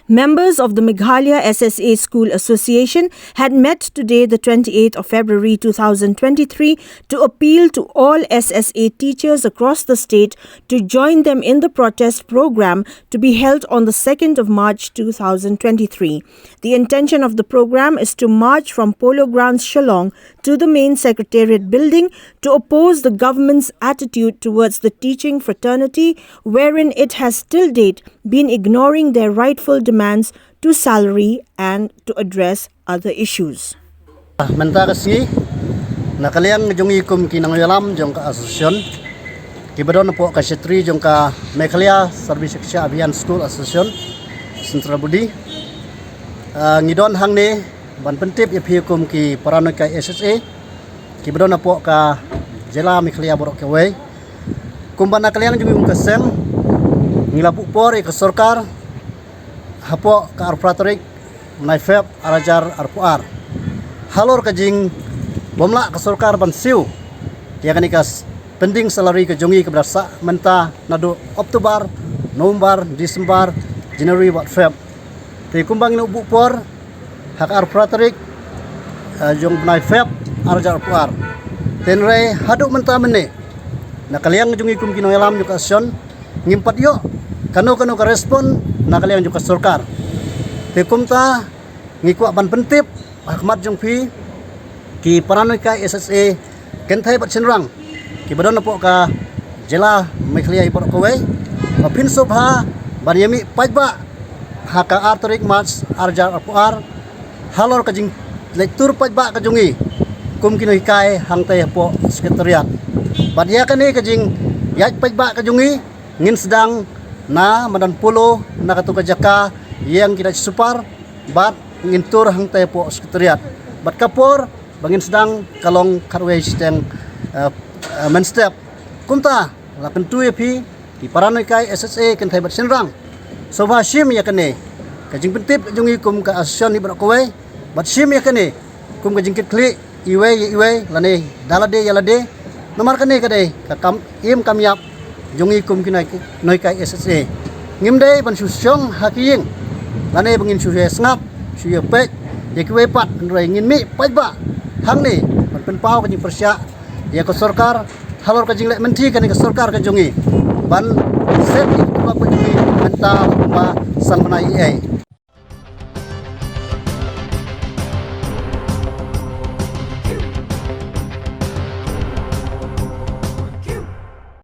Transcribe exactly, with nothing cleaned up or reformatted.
Members of the Meghalaya S S A School Association had met today, the twenty-eighth of February two thousand twenty-three, to appeal to all S S A teachers across the state to join them in the protest program to be held on the second of March two thousand twenty-three. The intention of the program is to march from Polo Grounds, Shillong, to the main secretariat building to oppose the government's attitude towards the teaching fraternity, wherein it has till date been ignoring their rightful demands to salary and to address other issues. Mynta ka sngi, na ka liang jong i kum ki nongïalam jong ka association, ki ba don hapoh ka shatri jong ka Meghalaya Sarvi Shiksha Abhiyan School Association, Central Body, ah, ngi don hangne ban pyntip ïa phi kum ki paranoid kai S S A, ki ba don hapoh ka jylla Meghalaya baroh kawei. Kumba na ka liang jong i kum ka seng, ngi la buh por ïa ka sorkar hapoh ka arphew phra tarik bnai Feb ar hajar arphew ar. Halor ka jingbymlah ka sorkar ban siew ïa kane ka s- pending salary ka jong i kaba da sah mynta naduh October, November, December, January bad Feb. Te kumba ngi la buh por ha ka arphew phra tarik, eh, jong bnai Feb ar hajar arphew ar. Te hynrei haduh mynta mynne, na ka liang jong i kum ki nongïalam jong ka association, ngim pat ïoh kano kano ka respond na ka liang jong ka sorkar. Te kumta ngi kwah ban pyntip ha khmat jong phi ki paranoid kai S S A kynthei bad shynrang ki ba don hapoh ka jylla Meghalaya baroh kawei, ba phin sngewbha ban ïa mih paidbah ha ka ar tarik March ar hajar arphew ar, halor ka jingleit tur paidbah ka jong i kum ki nonghikai hangtei hapoh secretariat. Bad ïa kane ka jingïaid paidbah ka jong i, ngin sdang na madan Polo, na katu ka jaka ïeng ki dait super, bad ngin tur hangtei hapoh secretariat. Bad ka por ba ngin sdang ka long khatwei shiteng, eh, eh, mynstep. Kumta la kyntu ïa phi ki paranoid kai S S A kynthei bad shynrang, sngewbha shim ïa kane ka jingpyntip jong i kum ka association hi baroh kawei, bad shim ïa kane kum ka jingkitkhlieh iwei ïa iwei lane da lade ïa lade. Namar kane ka dei ka kam im kam ïap jong i kum ki noi-, nonghikai S S A. Ngim dei ban shu shong ha ki ïing lane ba ngin shu ïa sngap, shu ïa peit ïa kiwei pat, hynrei ngin mih paidbah hangne ban pynpaw ka jingpyrshah ïa ka sorkar halor ka jingleh mynthi kane ka sorkar ka jong i ban set ïa ka jong i mynta kumba san bnai ei ei.